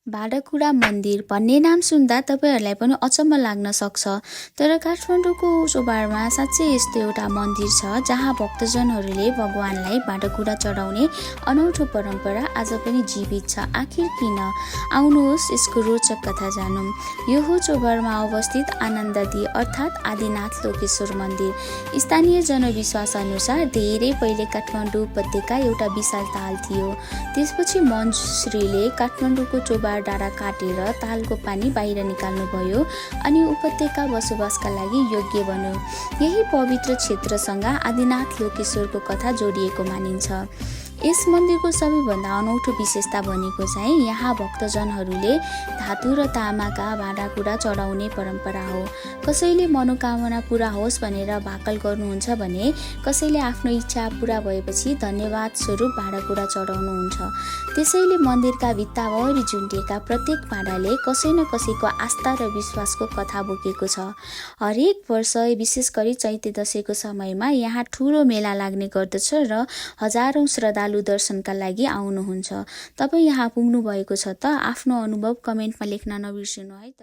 भाँडाकुँडा मन्दिर भन्ने नाम सुन्दा तपाईँहरूलाई पनि अचम्म लाग्न सक्छ, तर काठमाडौँको चोबारमा साँच्चै यस्तो एउटा मन्दिर छ जहाँ भक्तजनहरूले भगवानलाई भाँडाकुँडा चढाउने अनौठो परम्परा आज पनि जीवित छ। आखिर किन? आउनुहोस् यसको रोचक कथा जानौँ। यो हो चोबारमा अवस्थित आनन्ददी अर्थात् आदिनाथ लोकेश्वर मन्दिर। स्थानीय जनविश्वास अनुसार धेरै पहिले काठमाडौँ उपत्यका एउटा विशाल ताल थियो। त्यसपछि मन्जुश्रीले काठमाडौँको चोबा डाँडा काटेर तालको पानी बाहिर निकाल्नुभयो अनि उपत्यका बसोबासका लागि योग्य बन्यो। यही पवित्र क्षेत्रसँग आदिनाथ लोकेश्वरको कथा जोडिएको मानिन्छ। यस मन्दिरको सबैभन्दा अनौठो विशेषता भनेको चाहिँ यहाँ भक्तजनहरूले धातु र तामाका भाँडाकुँडा चढाउने परम्परा हो। कसैले मनोकामना पुरा होस् भनेर भाकल गर्नुहुन्छ भने कसैले आफ्नो इच्छा पुरा भएपछि धन्यवाद स्वरूप भाँडाकुँडा चढाउनुहुन्छ। त्यसैले मन्दिरका भित्ताभरि झुन्डिएका प्रत्येक भाँडाले कसै न कसैको आस्था र विश्वासको कथा बोकेको छ। हरेक वर्ष विशेष गरी चैते दशैँको समयमा यहाँ ठुलो मेला लाग्ने गर्दछ र हजारौं श्रद्धालु दर्शनका लागि आउनुहुन्छ। तपाईँ यहाँ पुग्नु भएको छ त? आफ्नो अनुभव कमेन्टमा लेख्न नबिर्सनु है त।